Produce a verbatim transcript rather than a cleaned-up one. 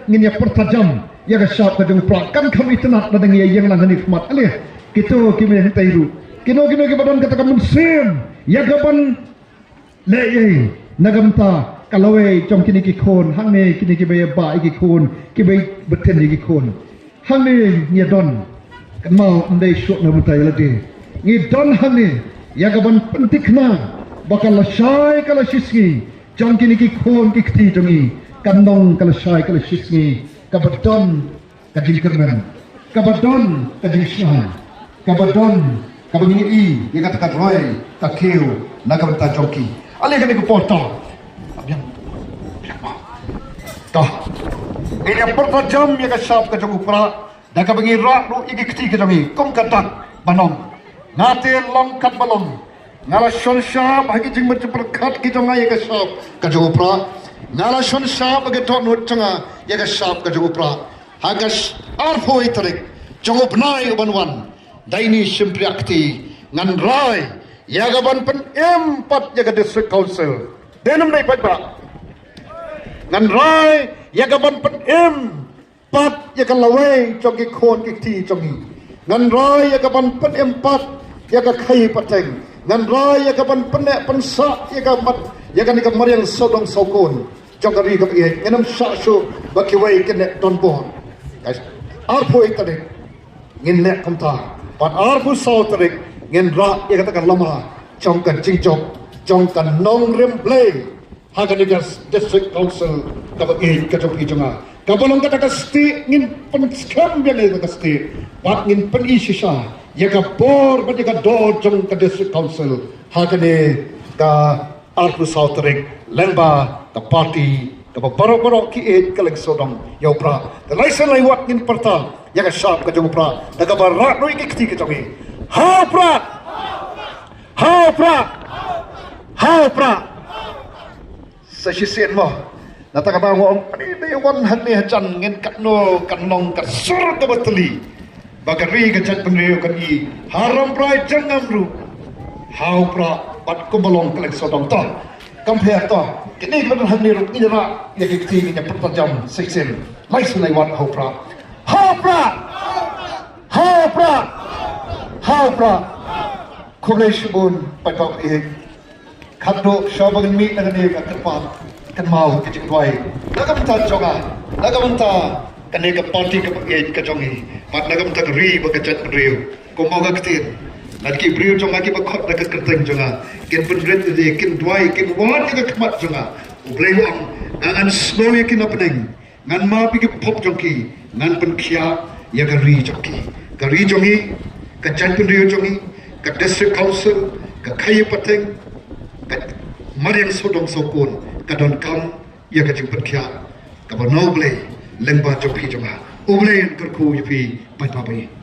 Ngin ïa pyrta jam ïa ka shap ka jong u Prah, kan kham itynnad lada ngi ïa ïeng lang hangne khmat. Ale, kito ki mei hangtai ruh, kino kino kiba don kata ka mynsiem ïa kaban leh ei na ka bynta ka lawei jong kine ki khun hangne, kine kiba ïa bah ïa ki khun, kiba ïa bteng ïa ki khun. Hangne ngi don, kynmaw, ym dei shuh na bynta ïa lade. Ngi don hangne ïa kaban pynthikna ba ka lashai ka lashisngi jong kine ki khun ki kti jong ngi kan long ka lashai ka lashisngi kaba don ka jingkyrmen, kaba don ka jingshngaiñ, kaba don kaba ngi ïohi ïa kata ka roi ka kiew na ka bynta jong ki. Ale kane ka por to, to, ngin ïa pyrta jam ïa ka shap ka jong u Prah da kaba ngi rah ruh ïa ki kti ka jong ngi kum ka dak ba ong: Nga te long katba long, nga la shon shap ha ki jingmut jingpyrkhat ki jong nga ïa ka shap ka jong u Prah. Nga la shon shap ha ka dohnud jong nga ïa ka shap ka jong u Prah. Ha ka sh-, arphew tarik jong u bnai uban wan, da ini shympriah kti, ngan rai ïa kaban pynim pat ïa ka District Council. Dei ne ym dei, paidbah? Ngan rai ïa kaban pynim pat ïa ka lawei jong ki khun ki kti jong ngi. Ngan rai ïa kaban pynim pat ïa ka khaïi pateng. Ngan rai ïa kaban pynneh pynsah ïa ka mat, ïa kane ka mariang sawdong sawkun jong ka ri kaba ïeit. Ngin ym shah shuh ba kiwei kin leh donbor. Arphew tarik ngin leh kumta, bad arphew saw tarik ngin rah ïa kata ka lama jong ka jingjop jong ka nongrim Blei ha kane ka District Council kaba ïeit ka jong phi jong nga. Kaba long kata ka stieh, ngin pynskhem biang ïa kata ka stieh bad ngin pyni shisha ïa ka bor bad ïa ka dor jong ka District Council ha kane ka arphew saw tarik lyngba ka party kaba baroh baroh ki ïeit ka Lyngsawdong ïa u Prah. Te lai sien lai wat ngin pyrta ïa ka shap ka jong u Prah da kaba rah ruh ïa ki kti ka jong ngi: Ha u Prah! Ha u Prah! Ha u Prah! Sa shisien mo, nata ka daw nga ong, ani dei wan hangne hajan, ngin katno kan long ka sur kaba tylli ba ka ri ka jaitbynriew kan ïohi ha Rambrai jong ngam ruh. Ha u Prah bad kumba long ka Lyngsawdong. To, compare to, kine kiba don hangne ruh ngi rah ïa ki kti, ngi pyrta jam shisien. Lai sien lai wat: Ha u Prah! Ha u Prah! Ha u Prah! Ha u Prah! Khublei shibun paidbah ïeit. Khatduh shuwa ba ngin mih na kane ka kyrpad, kynmaw ka jingduwai na ka bynta jong nga, na ka bynta kane ka party kaba ïeit ka jong ngi, bad na ka bynta ka ri bad ka jaitbynriew. Kumba nga ktien, lada ki briew jong nga kiba khot da ka kyrteng jong nga kin pynrit ïa ki, kin duwai, kin wad ïa ka khmat jong nga, U Blei u ong, nga ngan snoh ïa ki na bneng. Ngan map ïa ki pop jong ki, ngan pynkhiah ïa ka ri jong ki. Ka ri jong ngi, ka jaitbynriew jong ngi, ka District Council, ka khaïi pateng, ka mariang sawdong sawkun, ka donkam ïa ka jingpynkhiah kaba na U Blei lyngba jong phi jong nga. U Blei un kyrkhu ïa phi paidbah.